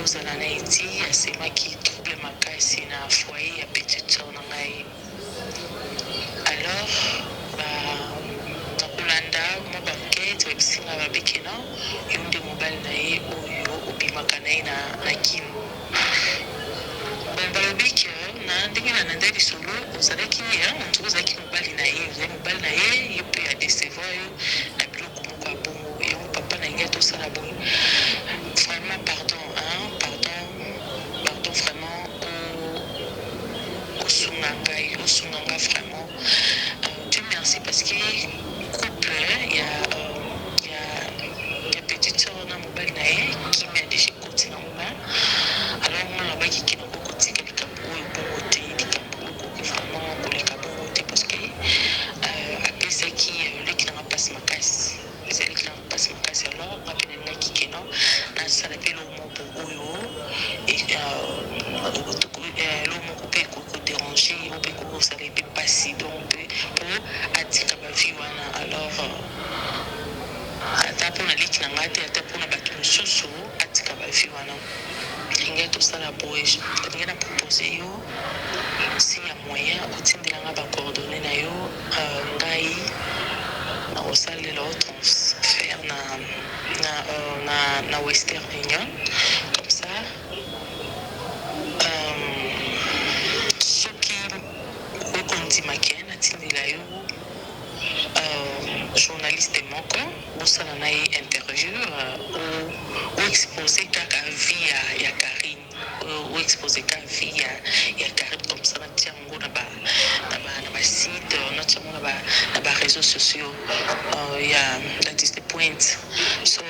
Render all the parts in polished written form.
Tozala na ye ti asemaki trouble makasi na foyer ya petite soeur na ngai. Alors ba na kolanda mwa ba enquete bayebisi nga babi que non yo nde mobali na ye oyo obimaka na ye na kin. Bon balobi que na ndenge na landaki lisolo ozalaki on dirait ozalaki mobali na ye, ozalaki mobali na ye, ye pe a decevoir yo na biloko moko ya bongo. Yango papa nalingi tosala boye vraiment pardon hein pardon pardon vraiment osunga ngai osunga nga vraiment Dieu merci parce que couple ya ya ya petite soeur na mobali na ye kimia dejà ekoti na ngo mais alors nga nalobaki ke nakoki kotika likambo oyo bongo te likambo oyo ekoki vraiment koleka bongo te parce que apesaki leki na nga pasi makasi ezali leki na nga pasi makasi alors nga pe nalingaki ke non nasala pe eloko moko oyo eloko moko pe ekoki ko deranger ye oyo pe ekoki kosala ye pe pasi donc pe po atika ba vie wana alors ata pona leki na nga te ata pona batu mosusu atika ba vie wana. Nalingi tosala boye, nalingi na proposer yo si ya moyen otindela nga ba coordonnees na yo ngai nakosalela yo transfert na na na na western union comme ça soki okoki kondima ke natindela yo journaliste moko bosala na ye interview o expose kaka vie ya Carine o expose kaka vie ya Carine comme ça natia yango na ba na ba site natia yango na ba reseaux sociaux ya that is the point so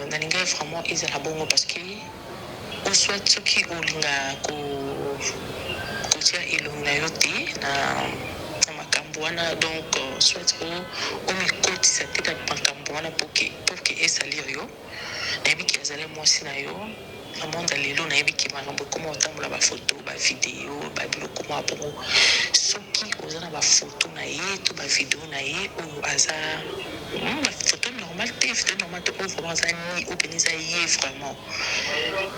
nalingaki vraiment ezala bongo parce que Ou soit soki olinga ko kotia elongi na yo te na na makambu wana donc soit omikotisa te na makambu wana pour que pour que e salir yo. Nayebi ke azali mwasi na yo na monde ya lelo nayebi ke makambu ekoma kotambola ba photo ba video ba biloko mwa bongo soki oza na ba photo na ye to ba video na ye oyo aza ba photo normal te photo normal te oyo vraiment aza ni oyo penza eza ye vraiment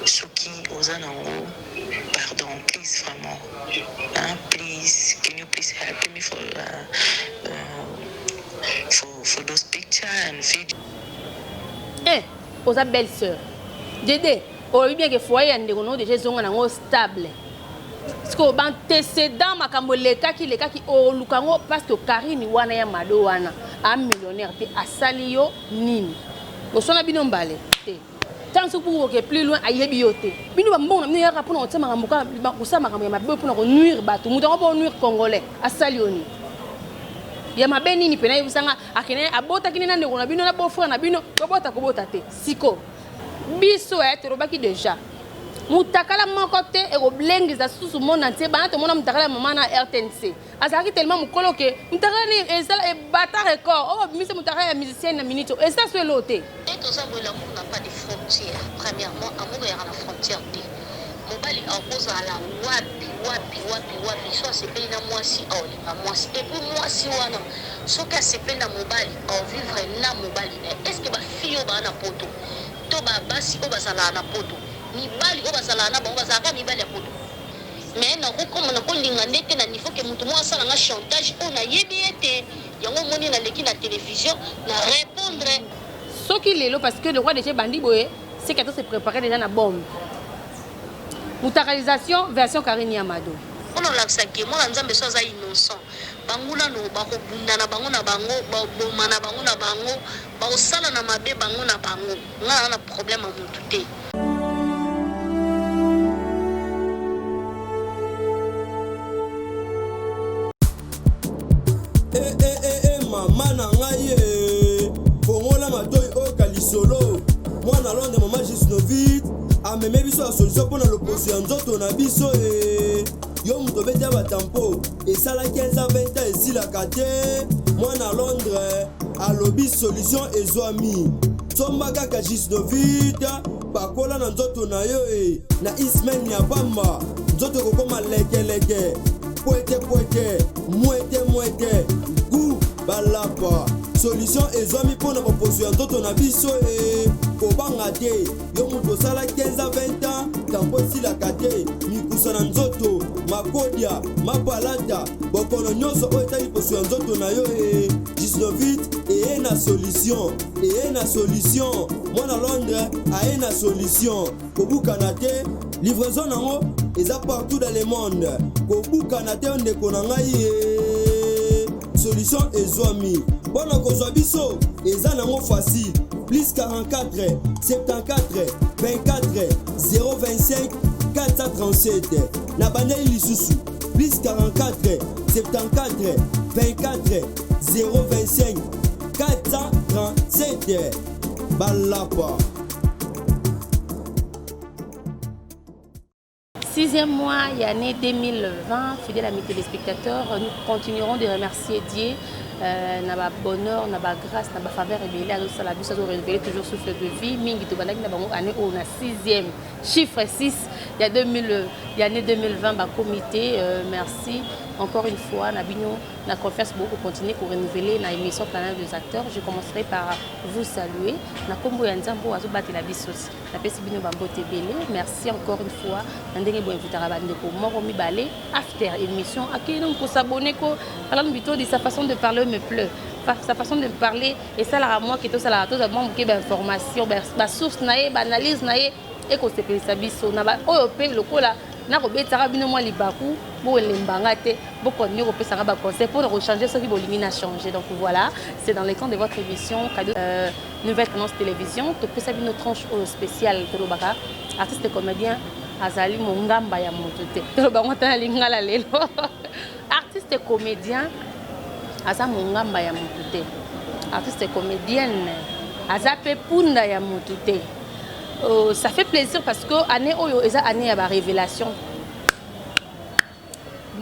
soki oza na ngo pardon please vraiment hein please can you please help me for for for those picture and video. Eh oza belle sœur Dede olobi bien que foyer ya ndeko nayo dejà ezonga nango stable sikoyo ba antecedent makambo elekaki elekaki oluka yango parce que Carine wana ya Mado wana a millionnaire te asali yo nini boswana bino mbale te ntango soki bokoke plus loin ayebi yo te bino bambongo na bino eyaka mpona kotia makambo kosala makambo ya mabe mpona konuire bato moto yango mpo onuire congolais asali yo nini ya mabe nini mpena yebisanga akende abotaki nde na ndeko na bino na beau frère na bino bobota kobota te siko biso eh, tolobaki deja mutakala moko te ekoblengisa susu monde entier bana tomona mutakala ya mama na rtnc azalaki tellement mokolo ke mutakala ni ezala ebata record oyo babimisi mutakala ya musicienne na minute oyo eza so eloo te. Nde toza boye l'amour n'a pas de frontière premièrement amour eyaka na frontière te mobali akozala wapi wapi wapi wapi soki asepeli na mwasi akolinga mwasi et puis mwasi wana soki asepeli na mobali ako vivre na mobali naye est ce que ba fille oyo baza na poto to ba basi oyo bazalaka na poto mibali oyo bazalaka na bango bazalaka kaka mibali ya poto? Mais nako koma nako linga nde te na niveau ke mutu moko asala nga chantage oyo na yebi ye te yango omoni na leki na television na repondre. Soki lelo parce que le roi dejà ebandi boye ce que azo se preparer dejà na bombe mutakalisation version Carine ya Mado. Pona olakisa ke mwana nzambe soki aza innocent banguna no bako bunda na bango na bango bako bomana bango na bango bako salana mabe bango na bango nga naza na problème ya mutu te. Eh, eh, eh, eh, mama na ngai eh. Fongola matoi oyoka lisolo. Mwana Londres mama Gisnovit ameme biso ya solution mpo na loposo ya nzoto na biso eh. Yo moto obeti ya batampo esala 15 ans 20 ans esilaka te. Mwana Londres alobi solution ezwami. Somba kaka Gisnovit pakola na nzoto na yo e na ismail ya pamba nzoto ekokoma lekeleke pwete pwete mwete mwete gu balapa solution ezwami mpo na baposo ya nzoto na biso e. Kobanga te, yo moto osala 15 à 20 ans, tampo esilaka te, mikusa na nzoto, makodia, mapalata, bokono nyonso oyo etali poso ya nzoto na yo e Gisnovit eye na solution, eye na solution. Mwana Londres aye na solution. Kobukana te, livraison nango eza partout dans le monde. Kobukana te ndeko na ngai e solution ezwami. Mpo na kozwa biso eza nango facile. Plus 44 74 24 025 437. Na bandeli lisusu plus 44 74 24 025 437. Balapa. Sixième mois et année 2020, fidèles amis téléspectateurs, nous continuerons de remercier Dieu euh, na ba bonheur na ba grâce na ba faveur ebele azosala biso azo renouveler toujours souffle de vie mingi tobandaki na bango année oyo na sixième chiffre 6 ya 2000 ya année 2020 bakomi te euh, merci encore une fois na bino na confiance boko continuer ko renouveler na émission Planète des acteurs. Je commencerai par vous saluer na kombo ya Nzambe oyo azobatela biso. Napesi bino ba mbote ebele. Merci encore une fois na ndenge bo invitaka ba ndeko moko mibale after émission akei donc ko s'abonner ko Alan Bitodi sa façon de parler me pleut. Sa façon de parler esalaka mwa ke tosalaka tozwa mwa moke ba information ba source na ye ba analyse na ye ekosepelisa biso na ba oyo mpe lokola nakobetaka bino mwa libaku bolemba nga te bokontinue kopesa nga baconseil mpo na kochange soki bolingi na change. Donc voilà, c'est dans le temps de votre émission cadeau nouvelle tendance télévision. Topesa bino tranche oyo spéciale. Tolobaka artiste comédien azali mongamba ya moto te, toloba ngo ata na lingala lelo, artiste comédien aza mongamba ya moto te, artiste comédienne aza mpe punda ya moto te. Ça fait plaisir parce que année oyo eza année ya ba révélation,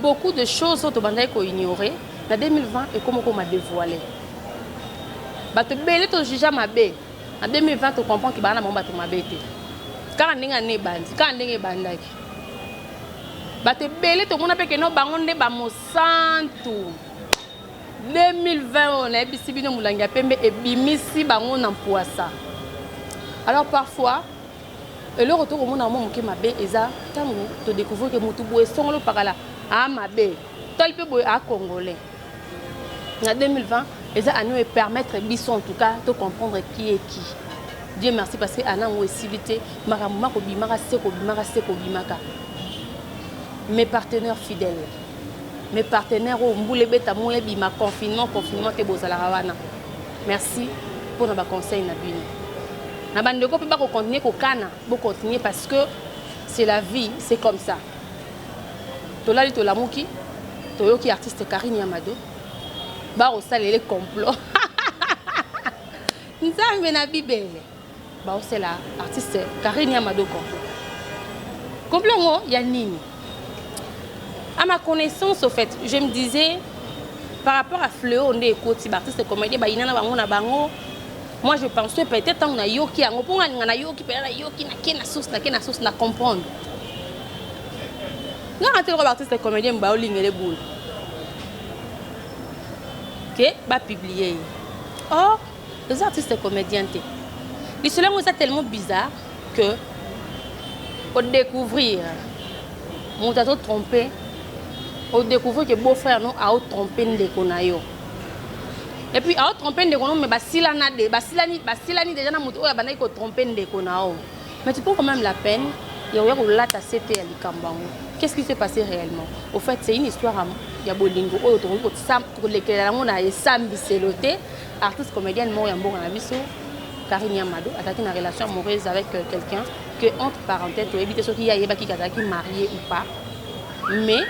beaucoup de choses oyo tobandaki koignorer na 2020 ekoma okoma dévoilé. Bato ebele tojuger mabe na 2020, tocomprend ke baa na bango bato mabe te, kaka ndenge ane ebandi, kaka ndenge ebandaki. Bato ebele tomona mpe keno bango nde bamosantu. 2020 oyo nayebisi bino, molangi ya pembe ebimisi bango na mpwasa. Alors parfois eloko tokomona mwa moke mabe eza ntango todécouvrir ke motu boye songolo pakala aa mabe, tali mpe boye aa congolais. Na 2020 eza année oyo epermettre biso en tout cas to comprendre qui est qui. Dieu merci, parce que année yango esili te, makambo makobimaka se kobimaka se kobimaka. Mes partenaires fidèles, mes partenaires oyo mbula ebeta moya ebima, confinement confinement te, bozalaka wana, merci mpona baconseil na bino. Na bandeko mpe bakocontinue kokana, bocontinue parce que c'est la vie, c'est comme ça. Tolali tolamuki, toyoki artiste Karine Yamado bakosalela complot. Nzambe na bibele, baosala artiste Karine Yamado complot. Complot yango ya nini? À ma connaissance, au fait, je me disais par rapport à fléau nde ekoti, baartiste comédien bayina na bango na bango. Moi je pensais peut-être ntango nayoki yango, mpo nga alinga nayoki mpena, nayoki, nake na source, nake na source, na comprendre ngaka te. Lokola baartiste comédien baolingela ebula ke bapublie ye, or eza artiste comédien te. Lisolo yango eza tellement bizarre que odécouvrir moto azotrompe, odécouvrir ke beau frère no aotrompe ndeko na yo, et puis aotrompe ndeko no, mais basilana de basilani, basilani déjà na moto oyo abandaki kotrompe ndeko na yo, mais tu prends quand même la peine ya koya kolata sete ya likambo yango. Qu'est-ce qui s'est passé réellement? Au fait, c'est une histoire ya bolingo oyo tokoki kolekelela yango na esambiselo te. Artiste comédienne moko ya mboka na biso, Karine Yamado, azalaki na relation amoureuse avec quelqu'un que, entre parenthèses, toyebi te soki ye ayebaki azalaki marié ou pas, mais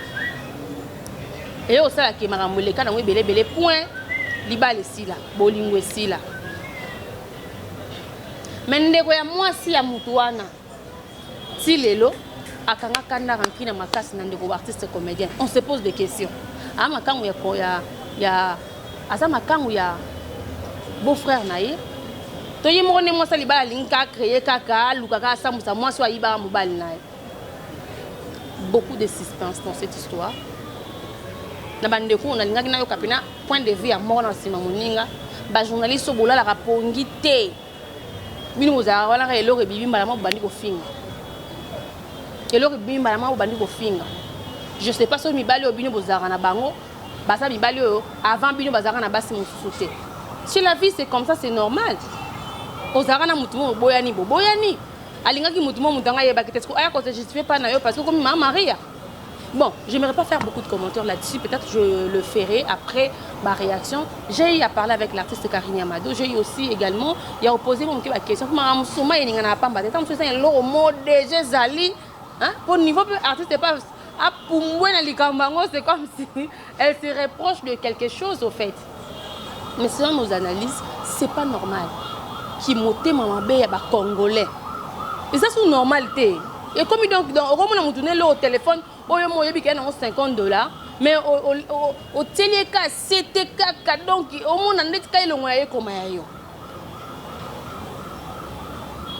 eye osalaki makambo eleka nango ebele ebele, point libala esila, bolingo esila. Mais ndeko ya mwasi ya mutu wana ti lelo akanga kanda, rancune makasi na ndeko artiste comédien. On se pose des questions. Aa makangu ya aza makangu ya beau frère na ye to ye moko nde mwasi libala alingi kaka créer, kaka aluka kaka asambwisa mwasi oyo ayibaka mobali na ye. Beaucoup de suspense dans cette histoire. Na bandeko oyo nalingaki nayoka mpena point de vue ya moko na nsima moninga, bajournaliste oyo bolalaka pongi te. Bino bozalaka wana kaka eloko ebimi mbala moko bobandi kofinga. Eloko ebimi mbala moko bobandi kofinga. Je sais pas soki mibali oyo bino bozalaka na bango baza mibali oyo avant bino bazalaka na basi mosusu te. Chez la vie c'est comme ça, c'est normal. Ozalaka na mutu moko boboyani, boboyani. Alingaki mutu moko, mutu yango ayebaki te. Aya ko se justifier pa na yo parce que okomi mama Maria. Bon, je n'aimerais pas faire beaucoup de commentaires là-dessus. Peut-être je le ferai après ma réaction. J'ai eu à parler avec l'artiste Karine Yamado. J'ai eu aussi également, il a posé mon question. Hein? Pour niveau artiste pas apumbwe na likambo yango, c'est comme si elle se reproche de quelque chose au fait. Mais selon nos analyses, c'est pas normal. Ki motema mabe ya ba Congolais. Et ça c'est normal te. Et comme donc donc okomona mutu ne lo au téléphone oyo mo oyebi ke nango 50 $ mais otieli ye ka sete kaka, donc omona ndeti ka elongo ya ye ekoma ya yo.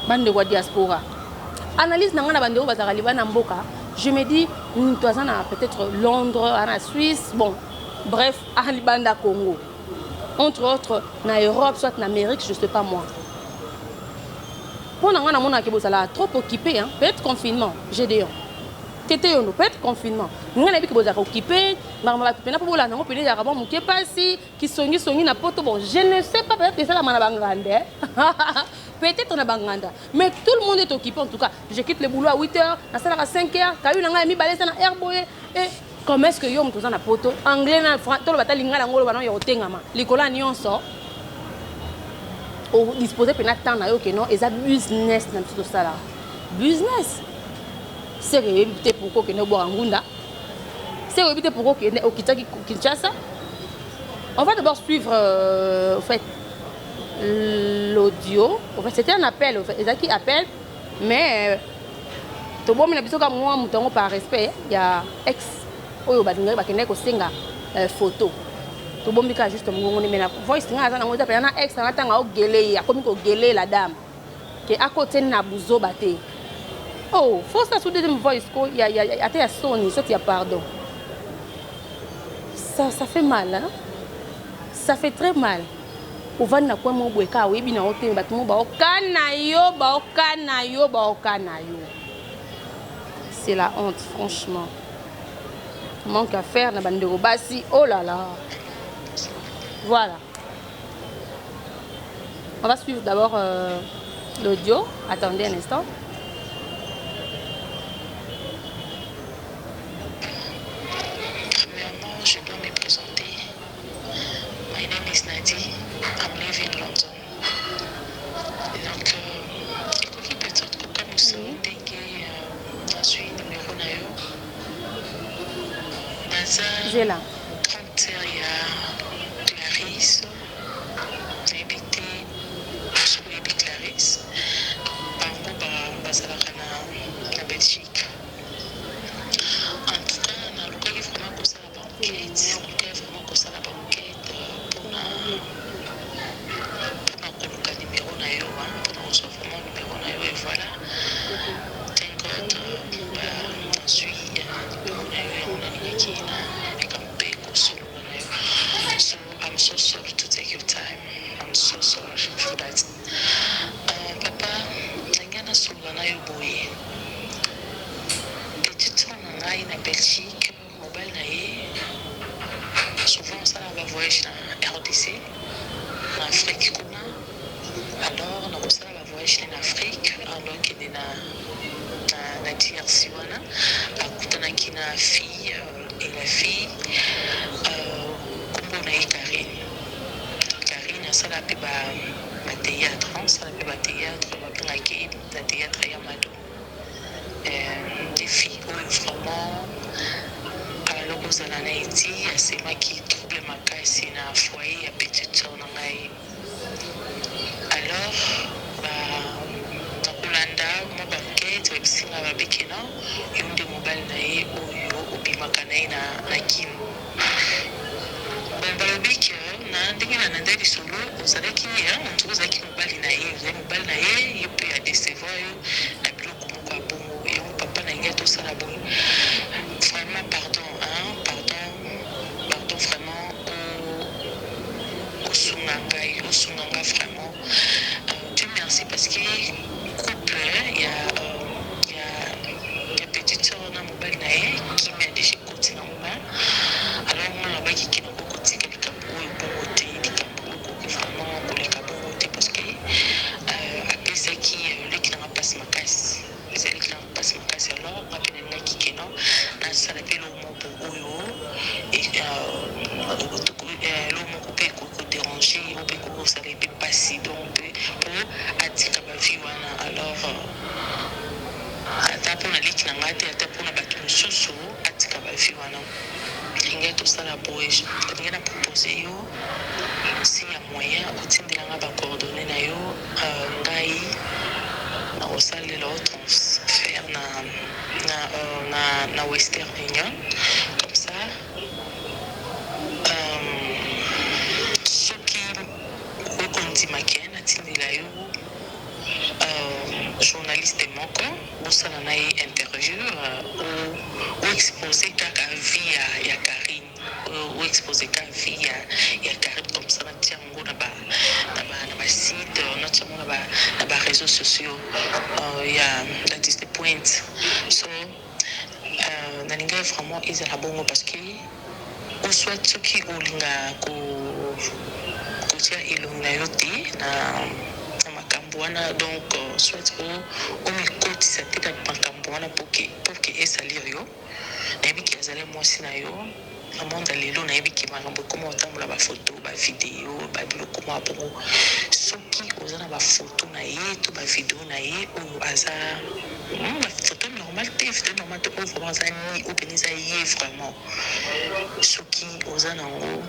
Bandeko ya diaspora, analyse na ngai na bandeko bazalaka libanda na mboka, je me dis moto aza na peut-être Londres, aza na Suisse, bon bref, aza libanda Congo, entre autres na Europe, soit na Amérique, je sais pas moi. Mpo na ngai namonaka bozalaka trop occupé, hein? Peut-être confinement, Gédéon tete yono, peut-être confinement. Ngai nayebi ke bozalaka occupé, makambo bato mpena mpo bolanda yango mpena ezalaka mwa moke mpasi kisongisongi na poto. Bon, je ne sais pas, peut-être esalama na banganda, peut-être na banganda, mais tout le monde est occupé. En tout cas, je quitte le boulot à 8 heures, nasalaka 5 heures, kayu na ngai ya mibale eza na heure boye. Et comment est-ce que yo moto oza na poto, anglais na toloba ta lingala yango oloba nano ya kotengama likolo ya nyonso, odispose mpena temps na yo ke non, eza business na biso, tosalaka business? Seke oyebi te pourquoi okende obwaka ngunda, seke oyebi te pourquoi okende okitaki Kinshasa. On va d'abord suivre en fait l'audio. En fait, c'était un appel, en fait ezalaki appel, mais tobomi na biso ka mwa moto yango par respect ya ex oyo balingaki bakendaki kosenga photo. Tobombi kaka juste mongongo nde, mais na voice ngai aza nango eza mpena na ex anga. Ntango aogele ye, akomi kogele la dame ke akoteni na buzoba te. Oh, faut ça sous deuxième voice ko ya ya ata ya soni soti ya pardon. Ça fait mal, hein? Ça fait très mal. Ovandi na coin moko boye kaka, oyebi na yo te, bato moko baokana yo, baokana yo, baokana yo. C'est la honte, franchement. Manque à faire na bandeko basi. Oh là là, voilà, on va suivre d'abord l'audio. Attendez un instant. Premièrement, je dois me présenter. My name is Nadi. I'm living in London. Donc, ekoki peut-être kokamwisa ndenge nazwi numéro na yo. Naza Zela. Grande sœur ya Clarisse. Nayebi te soki oyebi Clarisse. Bango bazalaka na Belgique. En tout cas, nalukaki vraiment kosala baenquête, nalukaki vraiment kosala baenquête mpona koluka numéro na yo, mpona kozwa vraiment numéro na yo. Et voilà, thank God, nazwi numéro na yo. Yango nalingaki na meka mpe kosolola na yo. So I'm so sorry to take your time. I'm so sorry for that. Papa, nangai nasolola na yo boye. Petite sœur na ngai na Belgique, mobali na ye souvent asalaka bavoyage na RDC, na Afrique kuna. Alors nakosala bavoyage ne na Afrique, alors akende na DRC wana, akutanaki na fille et la fille, nkombo na ye Karine. Karine asala mpe bathéâtre, asala mpe bathéâtre, babengaki na théâtre ya Mado. Des filles oyo vraiment alors kozala na eti asemaki trouble makasi na foyer ya petite sœur na ngai. Alors na kolanda mwa baenquête, bayebisi nga babiki non, yo nde mobali na ye oyo obimaka na ye na Kino. Bon, balobi ke na ndenge na nanda lisolo, ozalaki ontoka ozalaki mobali na ye, ozali mobali na ye, ye mpe adecevoir yo na biloko moko ya bongo. Yango papa na ngai, tosala boye, vraiment pardon, hein, pardon, pardon, vraiment osunga ngai, osunga ngai vraiment. Dieu merci parce que Ata pona leki na ngai te, ata pona batu mosusu, atika ba vie wana. Nalingi tosala boye, nalingi na proposer yo si ya moyen otindela ngai ba coordonnees na yo, ngai nakosalela yo transfert na na na na Western Union comme ça soki okoki kondima ke natindela yo journaliste moko bosala na ye interview o expose kaka vie ya ya Carine o expose kaka vie ya ya Carine comme ça natia yango na ba na ba na ba site natia yango na ba na ba reseaux sociaux ya that is the point so nalingaki vraiment ezala bongo parce que ou soit soki olinga ko kotia elongi na yo te na na makambu wana donc soit omikotisa te na makambu wana pour que pour que e salir yo nayebi ke azali mwasi na yo na monde ya lelo nayebi ke makambu ekoma kotambola ba photo ba video ba biloko mwa bongo soki oza na ba photo na ye to ba video na ye oyo aza ba photo normal te photo normal te oyo vraiment aza ni oyo penza eza ye vraiment soki oza nango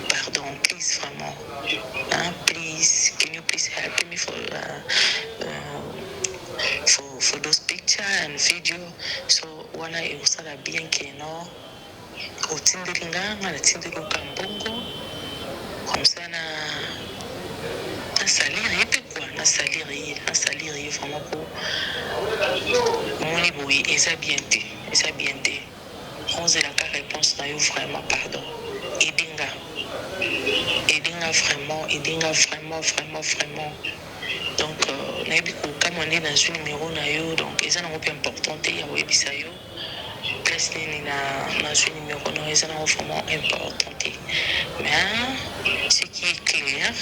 pardon please vraiment hein please can you please help me for for for those picture and video so wana ekosala bien que non otindeli nga nga natindeli yo ka mbongo comme ça na na salir ye pe quoi na salir ye na salir ye vraiment po omoni boye eza bien te eza bien te ozela ka reponse na yo vraiment pardon aide nga aide nga vraiment aide nga vraiment vraiment vraiment donc nayebi kokamwa nde nazwi numero na yo donc eza nango pe important te ya koyebisa yo Place nini na nazui numero nayo eza nango vraiment important te mais ce qui est clair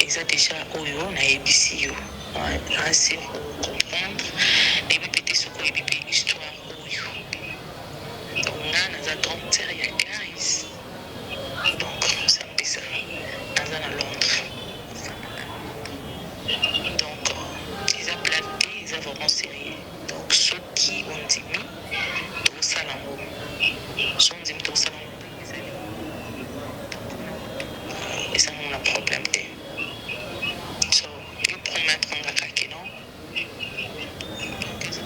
eza dejà oyo nayebisi yo asi o comprendre nayebi pe te soki oyebi pe histoire oyo donc nga naza grande sœur ya Clarisse donc c'est un peu ça naza na Londres donc eza blague te eza vraiment serieux. Donc soki ondimi tokosala yango, soki ondimi tokosala yango ndenge ezali eza nango na problème te. So yo promettre nga kaka que non donc eza.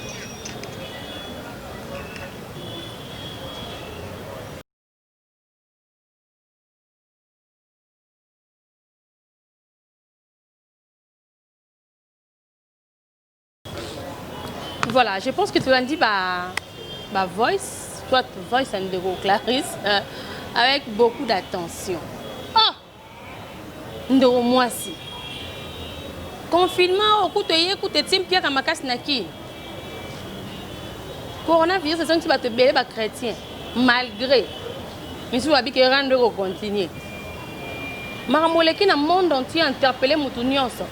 Voilà, je pense que tu l'as dit bah, bah voice, toi voice and de Clarisse, euh, avec beaucoup d'attention. Ah Ndeko mwasi. Confinement okuta ye kuta etie mpiaka makasi na kini. Coronavirus ezongisi bato ebele ba chrétien malgré misusu babiki rando eko continuer. Makambo eleki na monde entier interpeller mutu nyonso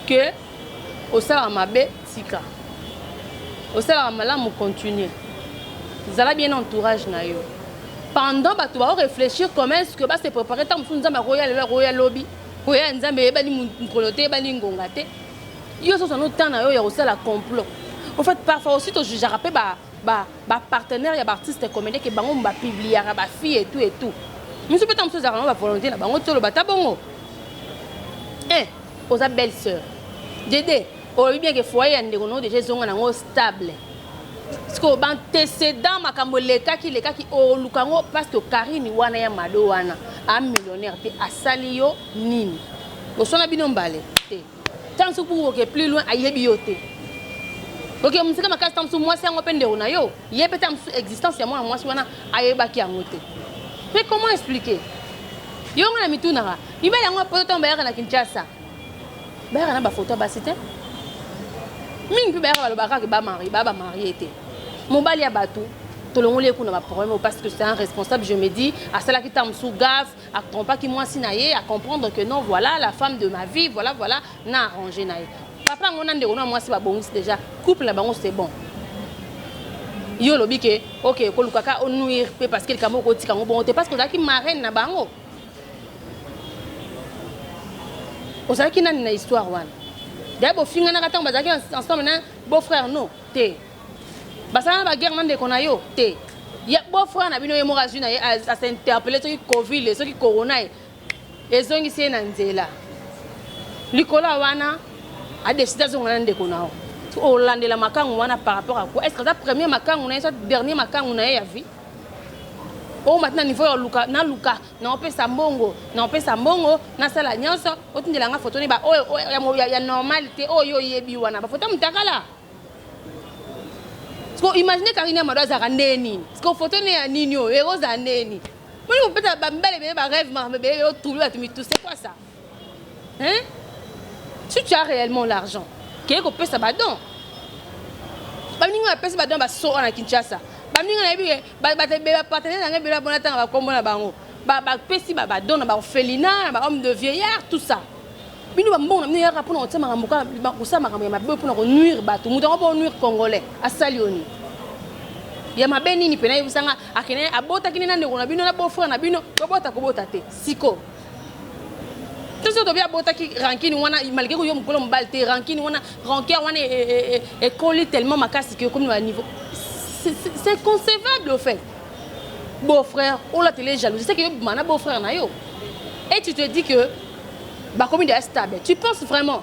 que Osalaka mabe tika. Osalaka malamu continuer. Zala bien na entourage na yo. Pendant bato bao reflechir comment est-ce que ba se preparer tango mosusu Nzambe akoya lelo akoya lobi. Koya ya Nzambe eyebani mokolo te eyebani ngonga te. Yo ozo zwa temps na yo ya kosala complot. En fait parfois aussi to jugeaka pe ba ba ba partenaires ya ba artistes comediens que bango ba publiaka ba filles et tout et tout. Misusu pe tango mosusu ezalaka nango ba volonté na bango toloba ata bongo. Eh! Oza belle sœur. Dede, olobi bien que foyer ya ndeko nayo dejà ezonga nango stable. Sikoyo ba antecedent makambo elekaki elekaki oluka yango parce que Carine wana ya Mado wana a millionnaire te asali yo nini? Boswana bino mbale te. Tango mosusu pour oke plus loin ayebi yo te. Oke mosika makasi tango mosusu mwasi yango pe ndeko na yo ye pe tango mosusu existence ya mwana mwasi wana ayebaki yango te. Mais comment expliquer? Yo nga na mitunaka Mibali yango ya poto tango bayaka na Kinshasa bayaka na ba photo ya basi te mingi mpe bayaka balobaka kaka ba marie ba ba marie te mobali ya bato tolongoli ye kuna ba problème parce que c'est un responsable je me dis asalaki ntango mosusu gaffe atrompaki mwasi na ye a comprendre que non voilà la femme de ma vie voilà voilà na arrange na ye papa yango na ndeko na mwasi babongisi déjà couple na bango c'est bon yo olobi ke ok kolukaka onuire mpe parce que likambo okotika yango bongo te parce que ozalaki marraine na bango Ozalaki nani na histoire wana? D'ailleurs bofinganaka ntango bazalaki ensemble na beau frère no te. Basala na baguerre na ndeko na yo te. Ya beau frère na bino ye moko azwi na ye a s'interpeller soki covid soki corona ye ezongisi ye na nzela. Likolo ya wana a décider azonga na ndeko na yo. Olandela makangu wana par rapport à quoi? Est-ce que aza premier makangu na ye soit dernier makangu na ye ya vie? Omati na niveau ya oluka naluka naopesa mbongo naopesa mbongo nasala nyonso otindela nga foto ne ba oyo ya, ya normal te oyo oyebi wana bafoto ya mutakala. Siko imagine Karine Amado azalaka nde nini? Siko foto ne ya nini oyo ekozala nde nini? Boni kopesa bambele ebele ba rêve makambo ebele otrouble bato mitu, c'est quoi ça? Hein? Si tu as réellement l'argent, keye kopesa ba don. Baninga bapesi ba don baso wana Kinshasa. Baninga nayebi ke bato ebele bapartenaire na ngai ebele babona ntanga bakombo na bango. Bapesi ba don na ba orphelinat, na ba homme de vieillard, tout ça. Bino bambongo na bino eyaka mpona kotia makambo kosala makambo ya mabe mpona konuire bato. Moto yango mpo onuire Congolais asali yo nini? Ya mabe nini mpena yebisanga akende abotaki nde na ndeko na bino na beau frère na bino bobota kobota te siko toso tobi abotaki rancune wana malgré ko yo mokolo mobali te rancune wana rancœur wana ekoli tellement makasi ke ekomi na niveau c'est concevable au fait. Beau frère olatele jalousie, c'est que yo bima na beau frère na yo et tu te dis que bakomi deja stable. Tu penses vraiment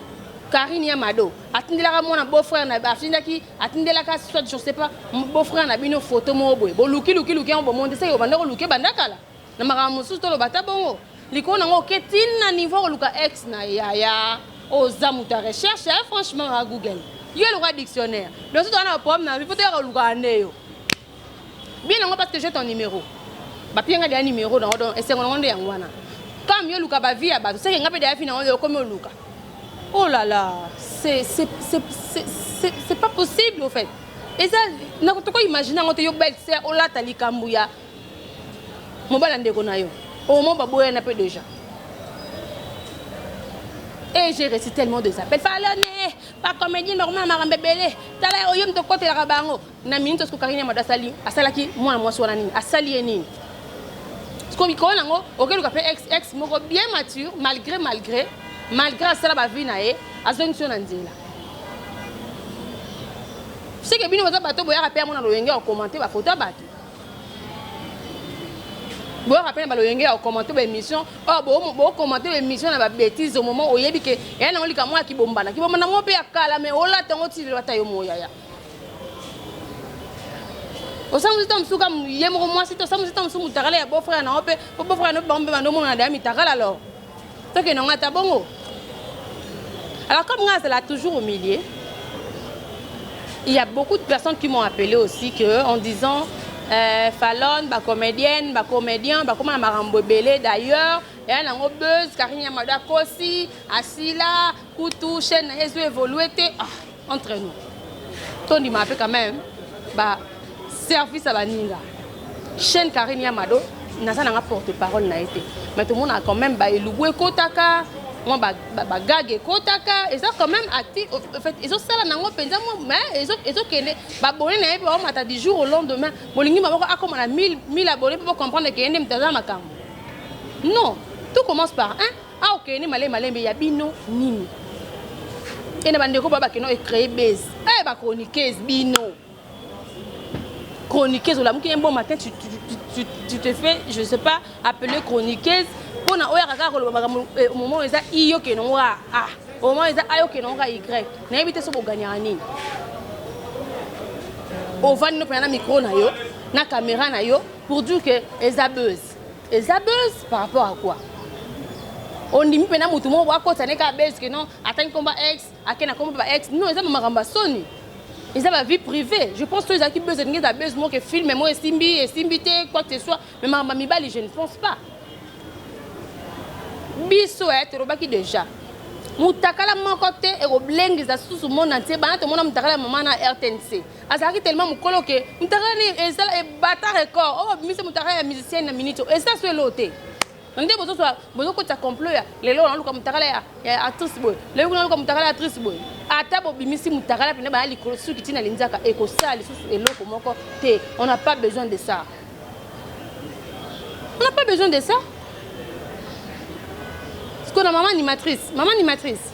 Karine ya Mado atindelaka mwana beau frère na atindaki atindelaka soit je sais pas beau frère na bino photo moko boye boluki luki luki yango bomoni te seke obanda koluki banda kala na makambo mosusu toloba ata bongo likolo nango oke ntina niveau koluka ex na yaya oza moto ya recherche ya franchement na Google yo eloka dictionnaire donc soki toza na problème na vie toyaka kolukaka nde yo bien nango parce que j'ai ton numéro bapie nga deya numéro nango donc esengo nango nde yango wana comme yo luka bavie ya bato seke nga mpe deya vi nango okomi oluka. Oh là là, c'est c'est pas possible au fait. Eza toko imaginer yango te yo belle sœur olata likambo ya mobali ya ndeko na yo au moment baboyana mpe déjà. Et j'ai reçu tellement des appels. Falone, ba comédien bakomona makambo ebele. Tala oyo moto okotelaka bango. Na minute oyo Karine Amado asali asalaki mwana mwasi wana nini? Asali ye nini? Sikoyo mikolo nango okeluka mpe ex ex moko bien mature malgré malgré malgré asala ba vie na ye azongisi yo na nzela. Seke bino baza bato boyaka mpe yango na loyenge ya kokomante ba photo ya bato. Boyaka mpe na baloyenge ya kokomante ba émission oyo bokomante ba émission na ba bêtise au moment oyebi ke eya nango likambo ya kibombana kibombana ngo mpe ya kala mais olata yango ti lelo ata yo moyaya. Osambusi ta mosusu kaka ye moko mwasi te, osambusi ta mosusu mutakala ya beau frère na yo mpe po beau frère na yo bango mpe bando omonana deya mitakala alors tokende yango ata bongo. Alors comme nga azala toujours au milieu, il y a beaucoup de personnes qui m'ont appelé aussi que en disant Falonne ba comédienne ba comédien bakoma na makambo ebele d'ailleurs eya nango buzz Karine Yamado akosi asila kutu chaîne na ye ezo évolue te. Ah, entre nous tondima mpe quand même ba service ya baninga chaîne Karine Yamado naza nanga porte parole na ye te mais tomonaka quand même ba elubu ekotaka mwa bagage ekotaka eza quand même actif en fait ezosala nango mpenza mwa mais ezokende babone na ye mpe baomata du jour au lendemain bolingi maboko akoma na 1000 abonné mpe bocomprendre ke ye nde moto aza makambo. Non, tout commence par un. Ah okende malembe malembe ya bino nini? E na bandeko ba bakeno e créer base. Eh ba chroniqueuse bino. Chroniqueuse olamuki un bon matin tu, tu, tu, tu, tu te fais je sais pas appeler chroniqueuse pona oyo kaka koloba makambo au moment eza i yo kende ngo a a au moment eza a yo kende ngo y nayebi te so boganyaka nini ovandi no mpena na micro na yo na caméra na yo pour dire que eza buzz. Eza buzz par rapport à quoi? Ondimi mpena motu moko akota ne kaka buzz ke non atangi komba ex ake na komba ba ex non eza makambo ya soni eza ba vie privée. Je pense to ezalaki buzz elingi eza buzz moko ke film moko esimbi esimbi te quoi que ce soit mais makambo ya mibali je ne pense pas. Biso eh tolobaki déjà mutakala moko te ekoblengisa susu monde entier bana tomona mutakala ya mama na RTNC azalaki tellement mokolo ke mutakala ni ezala ebata record oyo babimisi mutakala ya musicienne na minute eza so eloo te nde bozozwa bozokotisa complot ya lelo naluka mutakala ya, ya actrice boye lelo kuna naluka mutakala ya actrice boye ata bobimisi mutakala mpena baya likolo suki ntina linzaka ekosala lisusu eloko moko te. On n'a pas besoin de ça, on n'a pas besoin de ça. Sikoyo na mama animatrice, mama animatrice.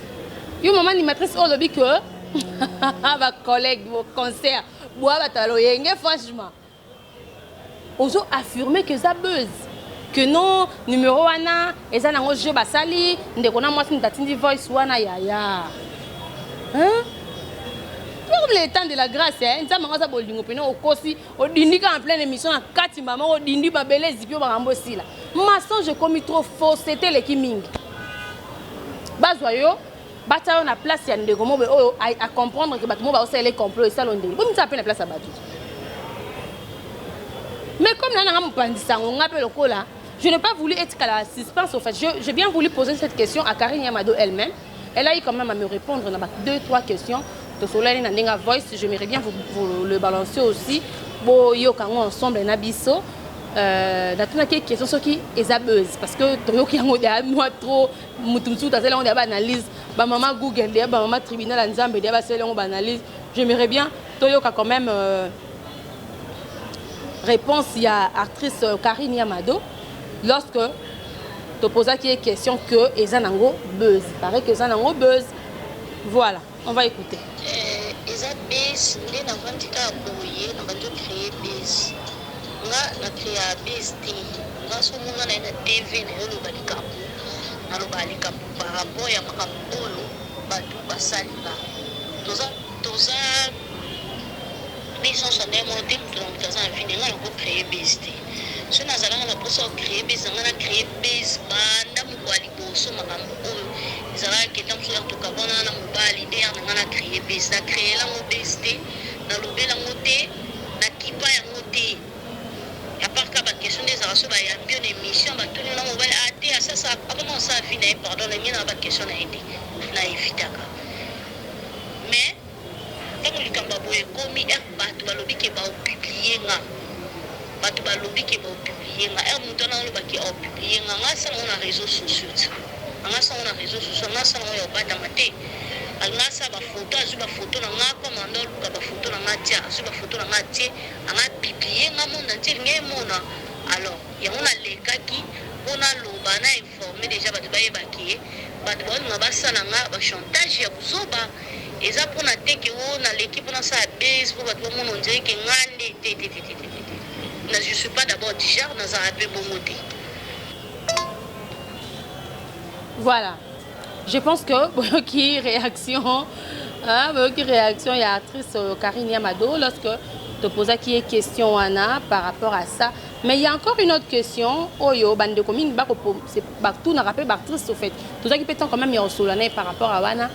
Yo maman animatrice oyo olobi que ba collègue bo concert boa bato ya loyenge, franchement ozo affirmer que eza buzz, que non, numéro wana eza nango jeu basali, ndeko na mwasi moto atindi voice wana. Yaya, hein? Comme le temps de la grâce, hein? Nzambe yango aza bolingo mpena. Okosi, odindi kaka en pleine émission na kati mama, odindi mabele ezipi oyo makambo esila. Mensonge ekomi trop, fausseté eleki mingi. Bazwa yo, batia yo na place ya ndeko mo boye oyo acomprendre ke bato mo baosalela complot, esala ndenge bomitala mpe na place ya bato. Mais comme na nanga mopanzi sango, nga mpe lokola je n'ai pas voulu etikala suspense, au fait j'ai bien voulu poser cette question à Karine Yamado elle-même. Elle a eu quand même à me répondre na ba deux trois questions. Tosolani na ndenge voice, j'aimerais bien vous le balancer aussi, boyoka yango ensemble na biso. Natunaki question soki eza buzz, parce que toyoki yango deya mwa trop. Mutu mosusu tasali yango deya baanalyse, bamama Google deya, bamama tribunal ya Nzambe deya basali yango baanalyse. J'aimerais bien toyoka quand même réponse ya actrice Karine Yamado lorsque topozaki ye question que eza nango buzz. Paraît que eza nango buzz. Voilà, on va écouter. Eza buzz nde navandi kaka boye, na bandi ocréer buzz? Nga na créa buzz te. Nga so monga na ye na TV na yo, oloba likambo, naloba likambo par rapport ya makambo oyo bato basali. Nga toza biso nyonso nde moko te, moto na moto aza na vie. Nde nga nakocréer buzz te. So nazalaka na mposa ocréer buzz na nga, na créer buzz banda moko ya liboso. Makambo oyo ezalaka keta mosusu ya tokabwana na mobali nde ya na nga na créer buzz. Na créelango buzz te, nalobelango te, nakipa yango te, à part ka baquestion nde ezalaka. So bayambi yo na émission, batuni na mobali ate asasa akoma kosala vie na ye, pardon, na ngai na baquestion na ye te, na evitaka. Mais ntango likambo ya boye ekomi, ere bato balobi ke baopublier nga, bato balobi ke baopublier nga, ere moto wana alobaki aopublier nga, nga asalango na réseaux sociaux ti anga asalango na réseaux sociaux, nga asalango ya obatama te. Alinga asala bafoto, azwi bafoto na nga, koma ndo aluka bafoto na nga tia, azwi bafoto na nga tie, anga publier nga, monde entier elingi emona. Alors yango nalekaki mpo naloba, na informe déjà bato, bayebaki ye bato baolinga basala nga bachantage ya buzoba. Eza mpona te ke o naleki mpona asala buzz mpo bato bamona ondire ke nga nde. Te, te, te, te, te, te. Na je suis pas d'abord du genre, nazala mpe bongo te. Voilà, je pense que boyoki réaction, hein, boyoki réaction ya actrice Karine Yamado lorsque topozaki ye question wana par rapport à ça. Mais il y a encore une autre question oyo bandeko mingi batunaka mpe baactrice. Au fait, tozalaki mpe temps quand même ya kosolola na ye par rapport à wana: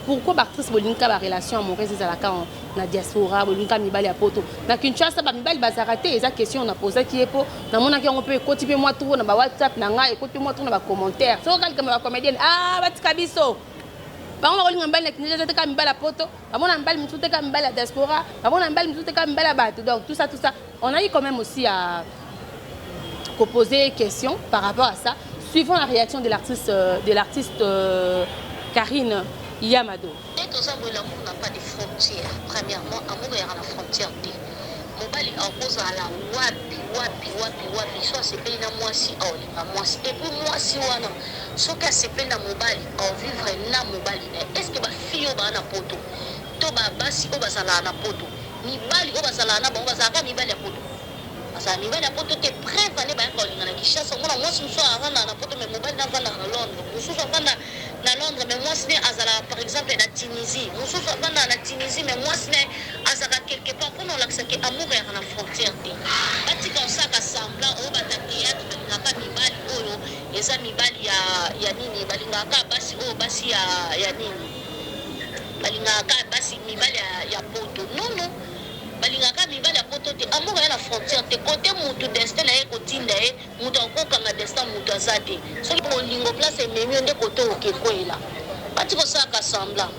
pourquoi baactrice bolingika barelation amoureuse ezalaka na diaspora, bolingika mibali ya poto? Na Kinshasa bamibali bazalaka te? Eza question napozaki ye mpo namonaki yango mpe ekoti mpe mwa tour na bawhatsapp na ngai, ekoti mpe mwa tour na bacommentaire. Soki kaka likambo ya bacomédienne, ah, batika biso, bango bakolinga mibali na Kinshasa te, kaka mibali ya poto, bamona mibali mosusu te, kaka mibali ya diaspora, bamona mibali mosusu te, kaka mibali ya bato. Donc tout ça, tout ça, on a eu quand même aussi à poser question par rapport à ça, suivant la réaction de l'artiste Karine Yamado. Nde toza boye, l'amour n'a pas de frontière. Premièrement, amour eyaka na frontière te. Mobali akozala wapi, wapi, wapi, wapi, so asepeli na mwasi, aolinga mwasi. Et puis mwasi wana, soki asepeli na mobali, aovivre na mobali na ye. Est ce que bafille oyo baa na poto to babasi oyo bazalaka na poto, mibali oyo bazalaka na bango bazalaka mibali ya poto? Bazala mibali ya poto te. Preuve ane bayaka kolinga na Kinshasa. Omona mwasi mosusu avandaka na poto, mais mobali navandaka na Londres. Mosusu avanda na Londres, mais mwasi ne azalaka par exemple na Tunisie. Mosusu avandaka na Tunisie, mais mwasi ne azalaka quelque part. Mpona olakisaki amour eyaka na frontière te. Batika osalaka semblant oyo bata théâtre. Balingaka mibali oyo eza mibali ya nini, balingaka basi oyo basi ya nini, balingaka basi mibali ya poto. Non, non, balingaka mibali ya poto te. Amour eya na frontière te. Kote mutu destin na ye kotinda ye, moto akokanga destin moto aza te. Soki bolingo place ememi yo nde kote okekwela, bati kosalaka semblant.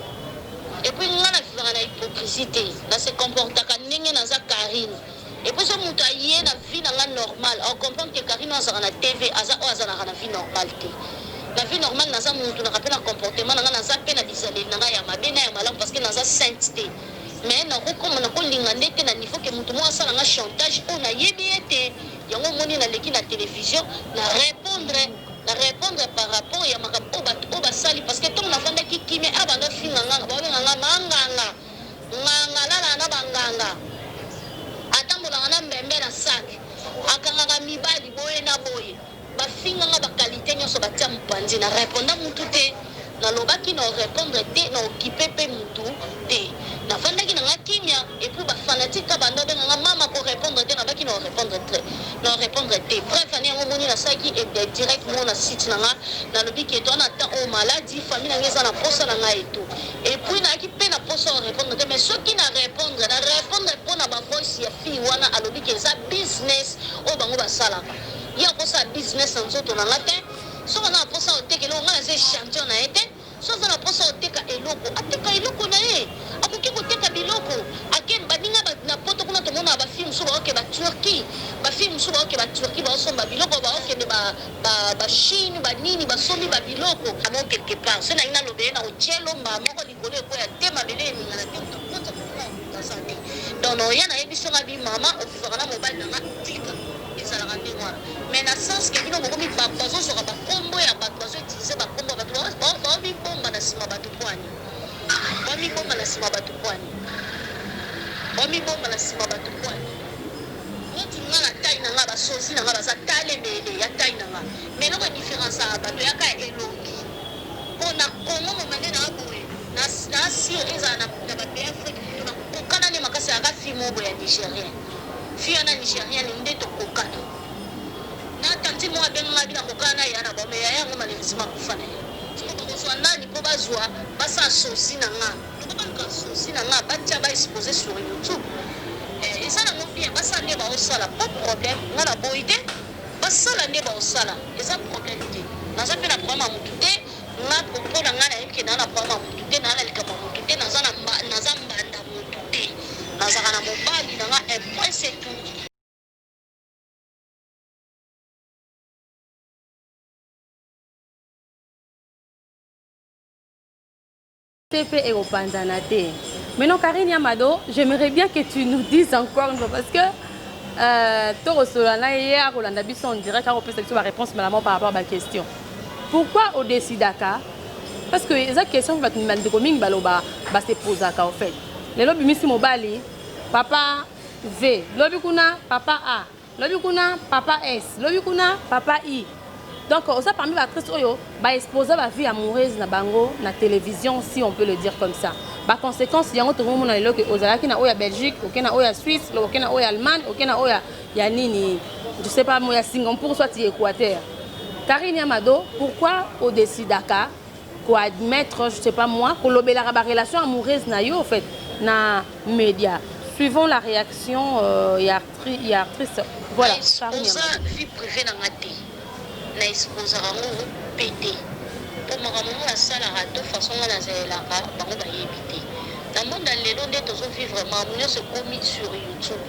Et puis nga na vivaka na hypocrisie te, na se comportaka ndenge naza Karine. Et puis so moto aye na vie na nga normal, acomprendre ke Karine oyo azalaka na TV aza oyo azalaka na vie normale te. Na vie normale naza motu naka mpe na comportement na nga, naza mpe na bizaleli na ngai ya mabe na ya malamu, parce que naza sainte te. Mais nakokoma nakolinga nde te na niveau ke motu moko asala nga chantage oyo nayebi ye te. Yango omoni naleki na télévision, na répondre par rapport ya makambo oyo bato oyo basali, parce que ntongo nafandaki Nafandaki kimia heure bando finga nga baobenga nga ma nganga nganga alala na ba nganga atambolaka na mbembe na sac akangaka mibali boye na boye bafinga nga ba qualite nionso batia mupanzi na reponda mutu te nalobaki nao repondre te na okipe pe mutu te nafandaki na nga kimia et puis ba fanatique ka banda obenga nga mama ko repondre te nabaki nao repondre te nao repondre te preuve ane yango omoni nasalaki direct moko na site na nga nalobi ke toa na temps oyo maladi famille na nga eza na posa na nga et tout et puis nayaki pe na posa o repondre te mais soki na repondre na repondre pona ba voice ya fille wana alobi ke eza business oyo bango basalaka ye akosala business na nzoto na nga te soki aza na posa ya koteka eloko nga naza echantillon na ye te soki aza na posa ya koteka eloko ateka eloko na ye akoki koteka biloko ake baninga ba na poto kuna tomonaka ba fille mosusu baoke ba Turquie ba fille mosusu baoke ba Turquie baosomba biloko baokende ba ba ba Chine ba nini basombi ba biloko yango quelque part soki nalingi naloba ye nakotielo mbala moko likolo ekweya te mabele eningana te moto akota motu na moto aza te donc naoya nayebisi yo nga bi mama ovivaka na mobali na nga tika ezalaka ndenge wana mais na sens ke bino bokomi bazozwaka bakombo ya bato bazo utiliser bakombo ya bato baomibomba na nsima bato pwani bamibomba na nsima bato pwani bamibomba na nsima bato pwani neti nga na taille na nga ba sosie na nga baza tale ebele ya taille na nga mais eloko e differenceaka bato eyaka ya elongi po na Congo mobimba nde naa boye na na sur ezala na na ba pays Afrique mutu na kokana ne makasi azalaka fille moko boye ya Nigerien fille wana Nigerienne nde tokokana na tantine moko abenga nga abi na kokana na yaya na bango mais yaya yango malheureusement akufa na ye sikoyo bakozua nani po bazua basala sosie na nga Loko baluka sosie na nga batia ba expose sur youtube eh eza nango bien basala nde baosala pas problème nga na boyi te basala nde baosala eza problème te naza pe na problème ya mutu te nga po na nga nayebi ke naa na problème ya mutu te naa na likambo ya mutu te naza na naza mbanda mutu te nazalaka na mobali na nga un point c'est tout. Te pe ekopanzana te. Maintenant Karine Yamado, j'aimerais bien que tu nous dises encore une fois parce que euh, tokosolola na ye akolanda biso en direct akopesa biso baréponse malamu par rapport ba question. Pourquoi odecidaka parce que eza question bato bandeko mingi baloba ba se posaka en fait. Lelo bimisi mobali papa V, lobi kuna papa A, Lobi kuna papa S, lobi kuna papa I. Donc oza parmi ba actrices oyo ba exposa ba vie amoureuse na bango na télévision si on peut le dire comme ça. Ba conséquences yango tokomona lelo ke ozalaki na oyo ya Belgique, oke na oyo ya Suisse, oke na oyo ya Allemagne, oke na oyo ya nini, je sais pas moi ya Singapour soit Équateur. Karine Yamado, pourquoi odecidaka ko admettre je sais pas moi kolobelaka ba relation amoureuse na yo en fait na media suivant la réaction euh, ya, actri, ya actrice voilà. Na exposa vie privee na nga te na exposaka yango pe te po makambo nga nasalaka to façon nga nazalelaka bango bayebi te na monde ya lelo nde tozo vivre makambo nionso ekomi sur youtube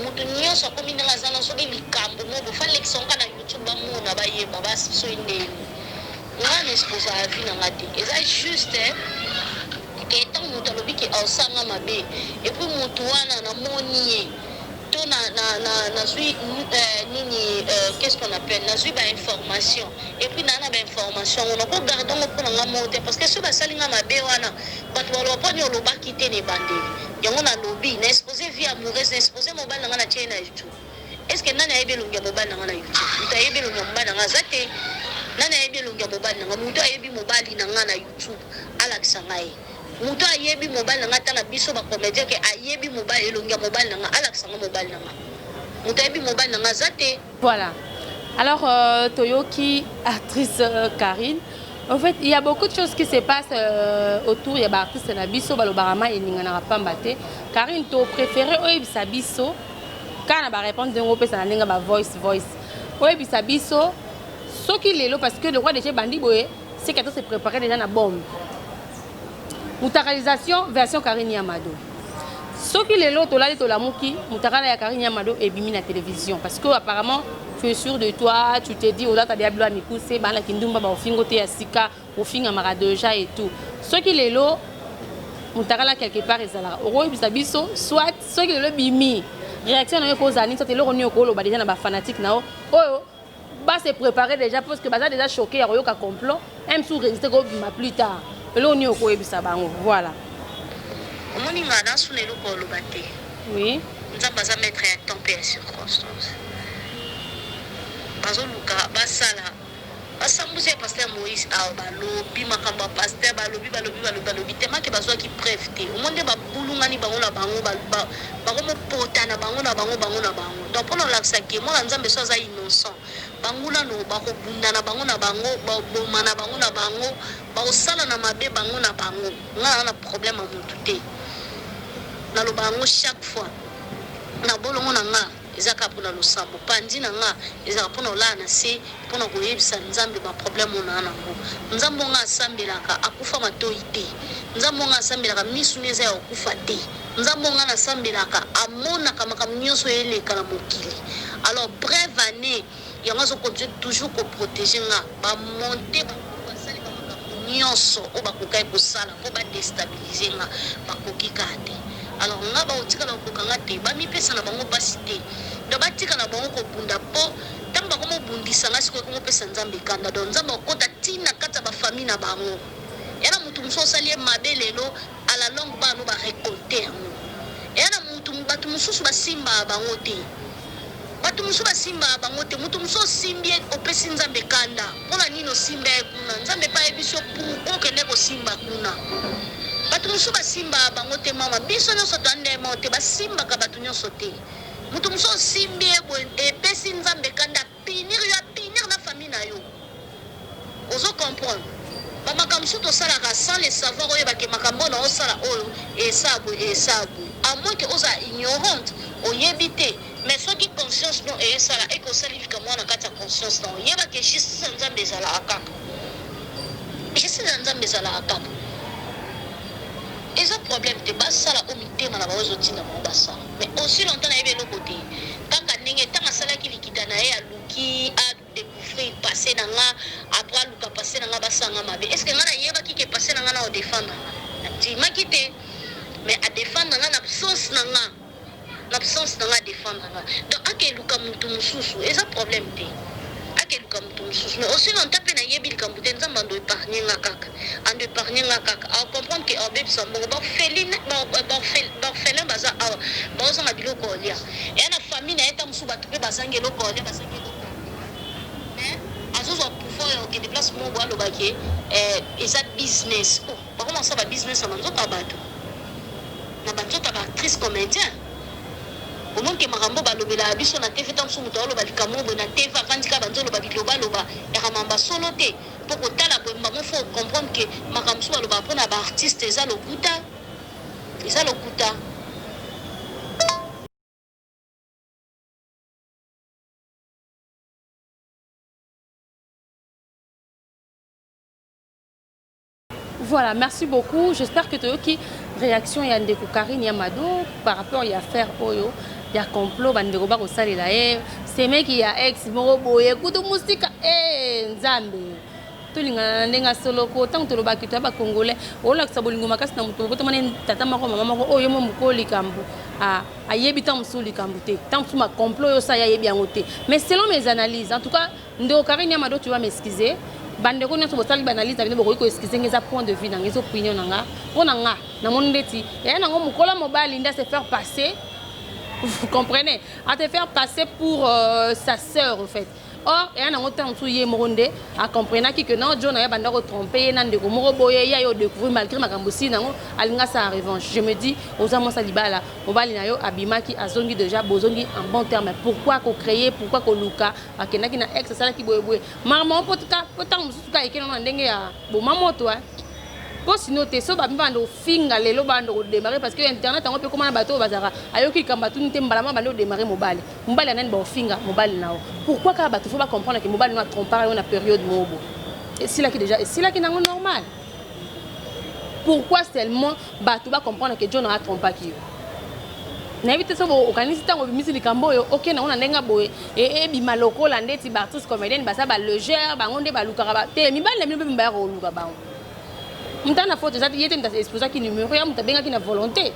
mutu nionso akomi ndenge aza na soki likambo moko boye falekisa yango kaka na youtube bamona bayeba soki ndeni Nga na exposaka vie na nga te eza juste que tango mutu alobi que aosala nga mabe et puis mutu wana na moni ye to na na na nazui nini qu'est ce qu'on appelle nazui ba information et puis naa na ba information yango nako garder yango pona nga moko te parce que soki basali nga mabe wana batu baloba po nini olobaki te na ebandeli yango nalobi na expose vie amoureuse na expose mobali na nga na tie ye na youtube. Est ce que nani ayebi elongi ya mobali na nga na youtube? Mutu ayebi elongi ya mobali na nga aza te. Nani ayebi elongi ya mobali na nga? Mutu ayebi mobali na nga na youtube alakisa nga ye. Mutu ayebi mobali na nga ata na biso ba comedien ke ayebi mobali elongi ya mobali na nga alakisa nga mobali na nga. Mutu ayebi mobali na nga aza te. Voilà. Alors euh, toyoki actrice euh, Karine. En fait, il y a beaucoup de choses qui se passent euh, autour ya ba artiste na biso balobaka ma eninganaka pamba te. Karine to préféré oyebisa biso Kaka na ba reponse ndenge opesa na ndenge ba voice voice. Oyebisa biso soki lelo parce que le roi déjà bandi boye c'est que to se préparer déjà na bombe. Mutakalisation version Karine Yamado. Soki lelo tolali tolamuki mutakala ya Karine Yamado ebimi na télévision parce que apparemment tu es sûr de toi, tu te dis olata dia bilo ya mikuse bana kindumba ba ofingo te ya sika ofingamaka deja et tout. Soki lelo mutakala quelque part ezalaka okoyebisa biso soit soki lelo ebimi réaction na yo ekozala nini soit eloko nini okoloba déjà na ba fanatique na yo oyo ba se préparer déjà parce que baza déjà choqué ya koyoka complot même sous résister kobima plus tard. Eloko nini okoyebisa bango? Voilà. Omoni nga na suna eloko ya oloba te. Oui. Nzambe aza maitre ya temps pe ya circonstance. Bazoluka basala basambusi ya pasteur Moïse awa balobi makambo ya pasteur balobi balobi balobi balobi tellement que bazwaki preuve te. Omoni nde babulungani bango na bango bakomopotana bango na bango bango na bango. Donc pona olakisa ke mwana Nzambe so aza innocent banguna no bakobunda na bango na bango baboma na bango na bango bakosala na mabe bango na bango. Nga naza na problème ya mutu te. Naloba yango chaque fois. Na bolongo na nga eza kaka pona losambo. Panzi na nga ezalaka pona kolala na se pona koyebisa Nzambe ba problème oyo naa nango. Nzambe oyo nga asambelaka akufa matoyi te. Nzambe oyo nga asambelaka misu ne eza ya kokufa te. Nzambe oyo nga nasambelaka amonaka makambo nionso oyo eleka na mokili. Alors brève annee yango azo continuer toujours ko proteger nga. Ba monter ba basali ba makambo nionso oyo bakokaki kosala po ba destabiliser nga bakoki kaka te. Alors nga bakotikala kokoka nga te. Bamipesa na bango pasi te. Donc batika na bango kobunda po tango bakomi kobundisa nga sikoyo ekomi kopesa Nzambe kanda. Donc Nzambe akokota ti na kati ya ba famille na bango. Eya na mutu mosusu osali ye mabe lelo à la longue bana no ba recolter yango. Eya na mutu batu mosusu basimbaka bango te. Batu mosusu basimbaka bango te. Mutu mosusu osimbi ye opesi Nzambe kanda. Pona nini osimba ye kuna? Nzambe pe ayebisi yo pourquoi okendaki kosimba kuna. Batu mosusu basimbaka bango te mama. Biso nionso toza ndenge moko te. Basimbaka batu nionso te. Mutu mosusu osimbi ye boye epesi Nzambe kanda a punir yo a punir na famille na yo. Ozo comprendre? Ba makambo mosusu tosalaka sans le savoir oyeba ke makambo oyo naosala oyo esala boye esala boye. A moins que ozala ignorante oyebi te mais soki conscience no esala et que osali likambo wana na kati ya conscience na yo yeba ke justice ya Nzambe ezalaka kaka. Justice ya Nzambe ezalaka kaka. Eza problème te basala oyo mitema na bango ezotinda bango basala mais aussi longtemps nayebi eloko te kaka ndenge tango asalaki likita na ye aluki a decouvrir passe na nga après aluka passe na nga basala nga mabe est ce que nga nayebaki ke passe na nga nao defendre nga na ndimaki te mais a defendre nga na absence na nga na absence na nga a defendre nga donc ake luka mutu mususu eza problème te ake luka mutu mususu mais aussi longtemps pe nayebi likambo te nzambe ando epargne nga kaka ando epargne nga kaka ao comprendre ke aobebisa mbongo ba orpheline ba orphelin baza awa baozanga biloko olia eya na famille na ye ta mosusu batu pe bazangi eloko olia bazangi eloko mais azozwa pouvoir ya kokende place moko boye aloba ke eh, eza business oh, bakoma kosala ba business na banzoto ya bato na banzoto ya baactrice comédien omoni ke makambo balobelaka biso na tv ntango mosusu moto aoloba likambo boye na tv avandi kaka banzoloba bilobaloba yaka mamba solo te mpo kotala boye bango fo comprendre ke makambo mosusu balobaka mpona baartiste eza lokuta eza lokuta. Voilà, merci beaucoup. J'espère que toyoki réaction ya ndeko Karine ya Mado par rapport ya affaire oyo ya complot bandeko bakosalela ye semeki ya ex moko boye kutu musika eh Nzambe tolingana na ndenge ya solo ko ntango tolobaki toya bacongolais olakisa bolingo makasi na moto bobotama ne tata moko mama moko oyo mo mokolo likambo ayebi ntango mosusu likambo te ntango mosusu macomplot oyo osala ye ayebi yango te. Mais selon mes analyses, en tout cas ndeko Carine Yamado tu vas m'excuser, bandeko nyonso bosali baanalyse na bino bokoki koexcuse nga, eza point de vue na nga, eza opinion na nga. Mpo na nga namoni ndeti yaya nango mokolo mobali nde se faire passer, vous comprenez, à te faire passer pour euh, sa sœur en fait. Or eya nango ntango mosusu ye moko nde a comprenaki que non John aye banda ko tromper ye na ndeko moko boye ye aye découvrir malgré makambo esili nango alinga asala revanche. Je me dis oza mwasi ya libala mobali na yo abimaki azongi déjà bozongi en bon terme pourquoi ko créer pourquoi koluka akendaki na ex asalaki boye boye makambo po ntango mosusu kaka eke nango na ndenge ya boma moto hein. Po sino te soki ba banda kofinga lelo banda ko demarrer parce que internet yango pe ekoma na bato oyo bazalaka ayoki likambo atuni te mbala moko abandi ko demarrer mobali mobali ya nani bakofinga mobali na yo pourquoi kaka bato faut ba comprendre que mobali no a trompaka yo na periode moko boye esilaki dejà esilaki nango normal pourquoi seulement bato ba comprendre que John a trompaki yo nayebi te soki okanisi ntango obimisi likambo oyo okende yango na ndenge boye ebima lokola ndeti baartiste comédienne baza ba légère bango nde balukaka te mibali na bino mpe mibaya koluka bango moto ana faute eza ye te moto exposaki numero ya moto abengaki na volonté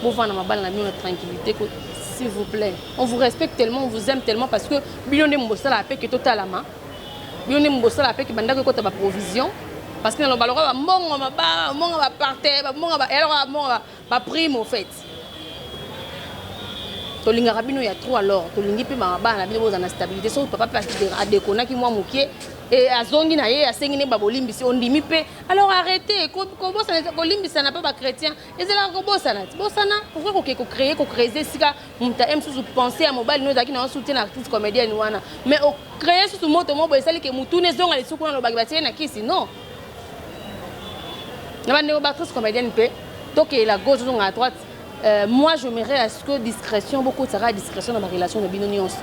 bovanda mabala na bino na tranquillité s'il vous plaît on vous respecte tellement on vous aime tellement parce que bino nde mbosalaka mpe ke totalama bino nde mbosalaka mpe ke bandako ekota baprovision. Parce que naloba lokola bambongo maba, bambongo ba parterre, bambongo ba eloko bambongo ba prime au fait. Tolingaka bino ya trop, alors tolingi mpe bana na bino bozala na stabilité. Soki papa mpe adekonaki mwa moke e azongi na ye, asengi ne babolimbisi, ondimi mpe, alors arrêtez kobosana. Kolimbisana mpe bachrétien ezalaka kobosana ti bosana. Pourquoi koke kocréer, kocreuser esika moto aye mosusu? Pensée ya mobali no ezalaki na yo soutien na artiste comédienne wana, mais ocréer susu moto mo boye esali ke mutuna ezonga lisusu kuna. Alobaki batie na kisi non na bandeko baactrice comédienne mpe tokeyela gauche, ozonga à droite. Moi, j'aimerais à ce que discrétion, bokotisaka discrétion na barelation na bino nyonso,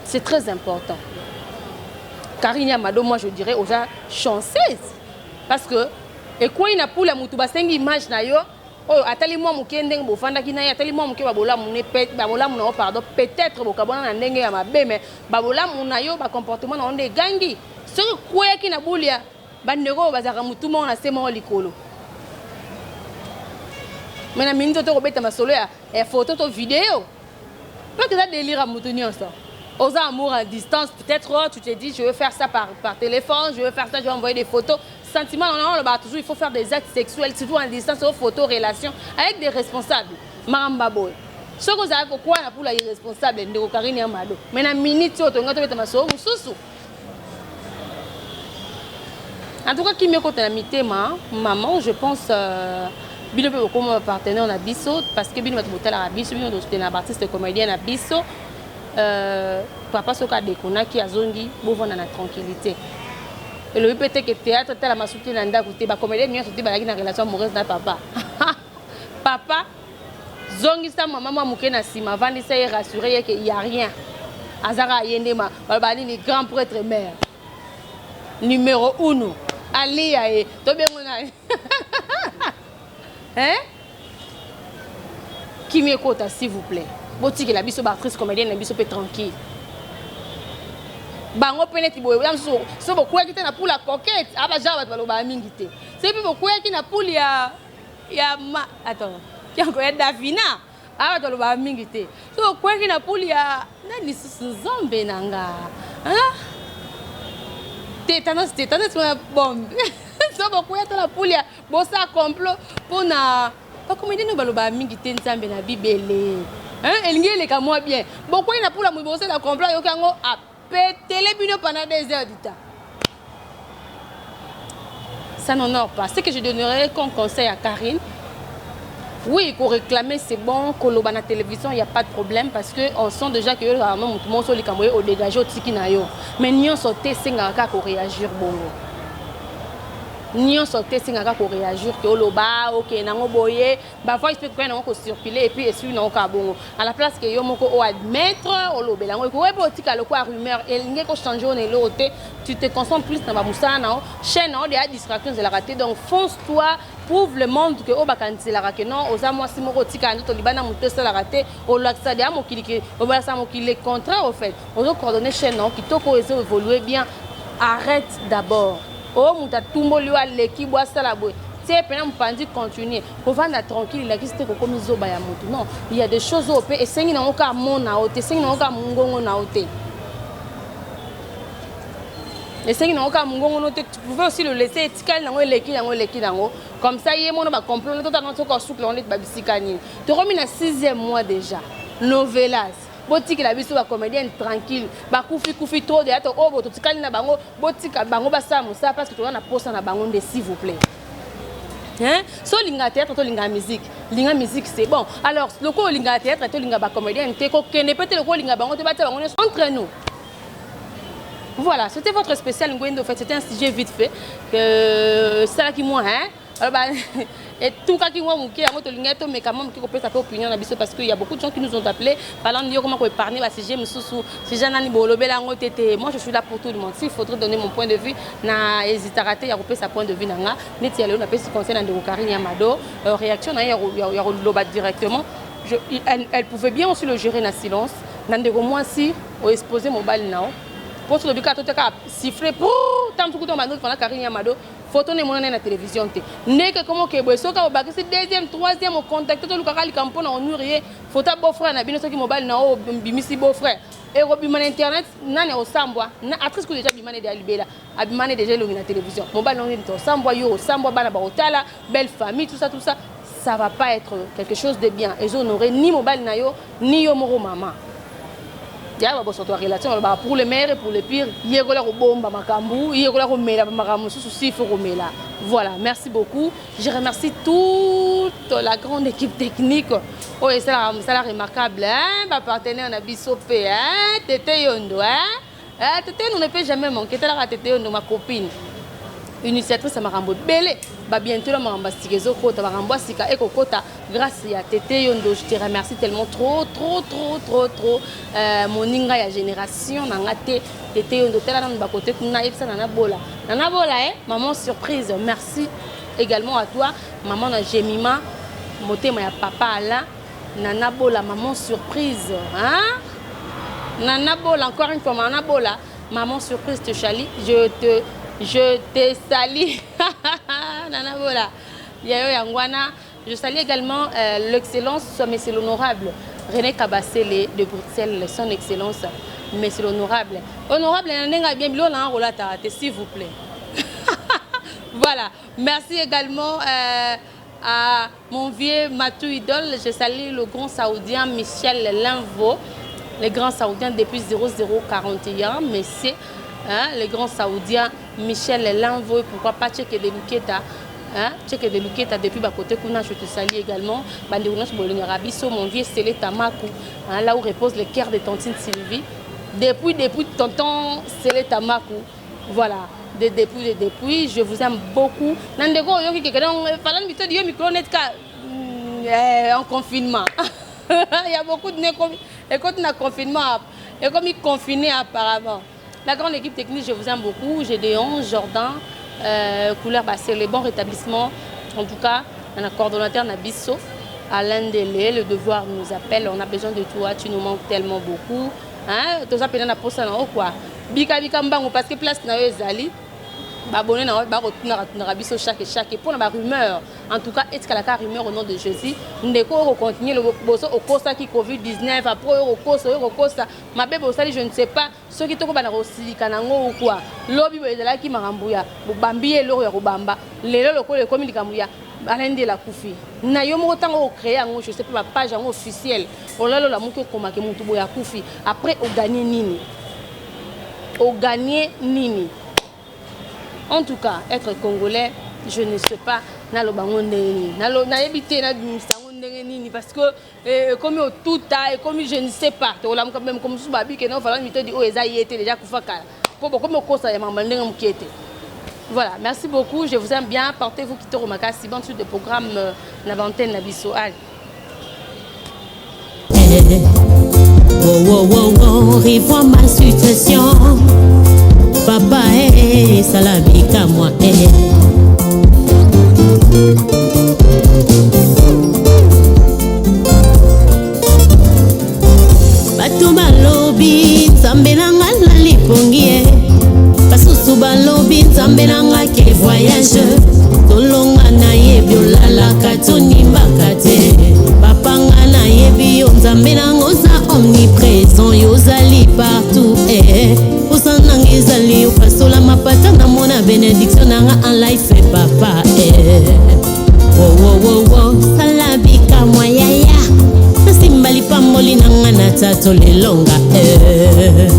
c'est très important. Karine Amado, moi je dirais oza chanceuse, parce que ekwei na pula motu basengi image na yo oyo atali mwa moke ndenge bofandaki na ye, atali mwa moke babolamu na yo, pardon, peut-être bokabwana na ndenge ya mabe, mais babolamu na yo, bacomportement na yo nde egangi. Soki ekweyaki na bulia bandeko oyo bazalaka motu moko na se moko likolo, mais na miniti oyo tokobeta masolo ya photo to video, parce que eza délire ya motu nyonso. Oza amour à distance, peut-être, oh, tu te dis: je veux faire ça par téléphone, je veux faire ça, je vais envoyer des photos. Sentiment on olobaka toujours, il faut faire des actes sexuels, surtout en distance, aux photos, relation avec des responsables. Makambo boye, soki ozalaki kokwa na pula irresponsable, ndeko Karine ya Mado, mais na minute oyo tolinga tobeta masolo mosusu. En tout cas, kimi ekota na mitema. Maman, je pense bino mpe bokoma bapartenaire na biso, parce que bino bato botalaka biso, bino tosoutenir baartiste comédien na biso. Papa soki adekonaki, azongi, bovanda na tranquillité. Elobi mpe te ke théâtre tala masuki na ndako te. Bacomédien nyonso te bazalaki na relation amoureuse na papa. Papa, zongisa mama mwa moke na nsima, avandisa ye, rassure ye ke ya rien, azaka ye nde baloba nini, grand prêtre mare numéro uno alia ye, tobengo na hein. Kimi ekota, s'il vous plaît, botikela biso baactrice comédienne na biso mpe tranquille. Bango mpe neti boye ya mosusu, so bokweyaki te na pula coquette, aba genre bato balobaka mingi te. Soki mpe bokweyaki na pule ya ma, attends, yango ya Davina, aba bato balobaka mingi te. So bokweyaki na pule ya nani lisusu, nzambe na nga te, tendance te, tendance wana bombe. So bokweyaki te na pule ya bosala complot mpona bacomédien oyo balobaka mingi te, nzambe na bibele elingi eleka mwa bien. Bokwei na pula moyi, bosala complot, ayoki yango, apetele bino pendant 2 heures du temps, ça n'honore pas. Ce que je donnerais comme conseil à Karine, oui, qu'on réclamer, c'est bon, koloba na télévision, il n'y a pas de problème, parce que on sent déjà que vraiment mutu moko likambo ye odégage, otiki na yo. Mais nyonso te esengaka kaka koréagir bongo. Nyonso te esengaka koréagir ke oloba okende nango boye, bavoice mpe koya nango kocircule et puis esui nango kaka bongo. À la place ke yo moko oadmettre, olobela yango, ekoki mpe otika lokola rumeur, elingi kochange oyo na eloko te. Tu te concentres plus na bamosala na yo, chaîne na yo deya distraction ezalaka te. Donc fonce toi, prouve le monde ke oyo bakaniselaka ke non, oza mwasi moko otikala nzoto libanda, moto esalaka te. Olakisa deya mokili ke olakisa mokili le contraire. Au fait, ozocoordonne chaîne na yo kitoko, oyo ezo évolue bien. Arrête d'abord oyo moto atumboli oyo aleki bo asala boye tie mpena mopanzi, continue kovanda tranquille. Elakisi te kokomi zoba ya motu, non. Il y a des choses oyo mpe esengi nango kaka mona yo te, esengi nango kaka mongongo na yo te, esengi nango kaka mongongo no te. Tu pouvais aussi le laisser, etikali nango, eleki nango, eleki nango comme ça. Ye mono bacomplot totanga soki osukela ngo neti babisika nini. Tokomi na sixième mois déjà, novelas. Botikela biso bacomédienne tranquille, bakufi kufi trop de ata oyo totikali na bango, botika bango basala mosala, parce que toza na posa na bango nde. S'il vous plaît, hein? So olingaka théâtre, tolingaka musique, linga musique, c'est bon. Alors lokola olingaka théâtre, tolinga bacomédienne te, kokende mpe te. Lokola olingaka bango te, batia bango nyonso entre nous. Voilà, c'était votre spécial Ngwendo. En fait, c'était un sujet vite fait que ça qui moi, hein, etukaki mwa moke yango, tolingai tomeka mwa moke kopesa mpe opinion na biso, parce que il y a beaucoup de gens qui nous ont appelé parlant de yo, comment koépargner basujet mosusu, sujet nani bolobela yango te te. Moi, je suis là pour tout le monde. S'il faudrait donner mon point de vue, na hésitaka te ya kopesa point de vue na nga. Neti ya lelo, napesi conseil na ndeko Karine ya Mado. Réaction na ye ya koloba directement, elle pouvait bien aussi le gérer na silence. Na ndeko mwasi oexpose mobali na yo, mpo tolobi kaka toteka siffle pour ntango mosuku to bando mpona Karine ya Mado. Photo na emonana na télévision te. Ndenge komo ke boye soki obakisi deuxième, troisième ocontacte, tolukaka likambo mpona onuire ye. Photo ya beau frère na bino, soki mobali na oyo obimisi beau frère, ekobima na internet, nani osambwa? Na actrice kutu déjà abima ne deya libela, abima ne déjà elongi na télévision. Mobali nango nini osambwa, yo osambwa, bana bakotala, belle famille, tout ça, tout ça, ça va pas être quelque chose de bien. Ezohonorer ni mobali na yo ni yo moko mama. Ya babosoto ya relation, balobaka pour le meilleur et pour le pire. Yekola kobomba makambo, yekola komela makambo mosusu si faut komela. Voilà, merci beaucoup. Je remercie toute la grande équipe technique oyo esalaka mosala remarquable, hein? Bapartenaire na biso mpe, hein? Tete Yondo, hein? Eh, Tete Yondo ne peut jamais manquer. Talaka Tete Yondo, ma copine initiatrice ya makambo ebele. Babientôt na makambo ya sika ezokota, makambo ya sika ekokota grâce ya Tete Yondo. Je te remercie tellement, trop trop trop trop trop. Moninga ya génération na nga te, Tete Yondo, tala nanu bakote kuna, yebisa Nana Bola, Nana Bola, eh? Maman surprise, merci également à toi, maman na Jemima, motema ya papa Alain. Nana Bola, maman surprise, hein? Nana Bola, encore une fois, Nana Bola, maman surprise, te chali, je te salue. Nana Bola, yayo yangwana. Je salue également l'excellence, monsieur l'honorable René Kabasele de Bruxelles, son excellence, monsieur l'honorable. Honorable, nanenga bien, bilo na rolata, s'il vous plaît. Voilà, merci également à mon vieux Matou Idol. Je salue le grand saoudien Michel Linvo, le grand saoudien depuis 0041, mais c'est, hein, le grand saoudien Michel Linvo, et pourquoi pas Tchèque de Luketa. Hein, Tchèque de Luketa depuis Bakote kuna, je te salue également. Bandeko bolingaka biso, mon vieux Sélé Tamaku, hein, là où repose le cœur de Tantine Sylvie. Depuis tonton Sélé Tamaku, voilà. De depuis, je vous aime beaucoup. Nandeko oyoki keke donc falani bitodi yo micro net ka en confinement. Il y a beaucoup de écoute na confinement et comme confiné apparemment. La grande équipe technique, je vous aime beaucoup. Gédéon, Jordan, couleur, bah, c'est le bon rétablissement. En tout cas, un coordonnateur na biso, Alain Délé, le devoir nous appelle, on a besoin de toi, tu nous manques tellement beaucoup. Hein, toza pena na posa na yo quoi. Bika bika mbango parce que place na yo ezali. Baabonnés na yo bakotunaka tunaka biso chaque chaque mpona barumeur. En tout cas, etikalaka rumeur au nom de Jésus. Ndeko oyo kocontinue boso okosaki COVID-19, après oyo kokosa, oyo kokosa mabe bosali, je ne sais pas soki tokobanda kosilika nango ou quoi. Lobi boye ezalaki makambo ya bobambi ye eloko ya kobamba, lelo lokola ekomi likambo ya Alain akufi na yo moko. Ntango ocréer yango, je sais pas, bapage yango officielle, olala olamuki okomake motu boye akufi, après ogagner nini? Ogagner nini? En tout cas, être congolais, je ne sais pas naloba yango ndenge nini, nayebi te nabimisa yango ndenge nini, parce que ekomi otuta, ekomi, je ne sais pas. Tokolamuka meme ko mosusu babike na ofala mitodi oyo eza ye te, déjà kufa kala, mpo bokomi okosa ya makambo ndenge mokie te. Voilà, merci beaucoup, je vous aime bien, portez-vous kitoko makasi. Bonne suite de programme na bantene na biso. Allez. Oh, oh, oh, oh, revois ma situation. Papa, eh, salabika moi, eh. Bato balobi Nzambe na nga na lipongi ye, basusu balobi Nzambe na nga ke voyage tolonga, nayebi olalaka tonimbaka te. Papa, nga nayebi yo, Nzambe nanga, oza omniprésent, yo ozali partout, eh. Posa nanga ezali opasola mapata, namona bénédiction nanga en life, papa, eh. Oh, oh, oh, oh. Sala bikamwa yaya, nasimba lipamboli nanga na tato lelonga, eh.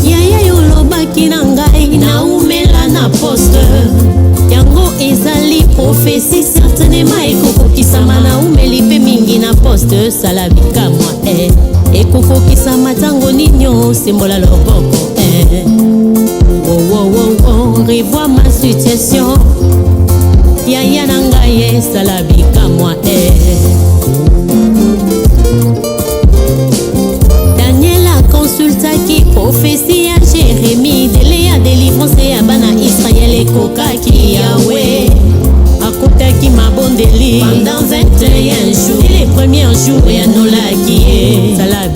Yaya, yo olobaki na ngai naumela na poste, yango ezali prophétie, certainement ekokokisama. Naumeli mpe mingi na poste, sala bikamwa, eh. Ekokokisama ntango nini? Osembola loboko, eh. Oh, oh, oh, oh, revois ma situation, yaya na ngai, esala bikamwa. kokamwa e. Daniel akonsultaki profesi ya Jeremi, dele ya delivrance ya bana Israel ekokaki. Yawe akutaki mabondeli pendant 21 jours, et les premiers jours eyanolaki ye. Sala.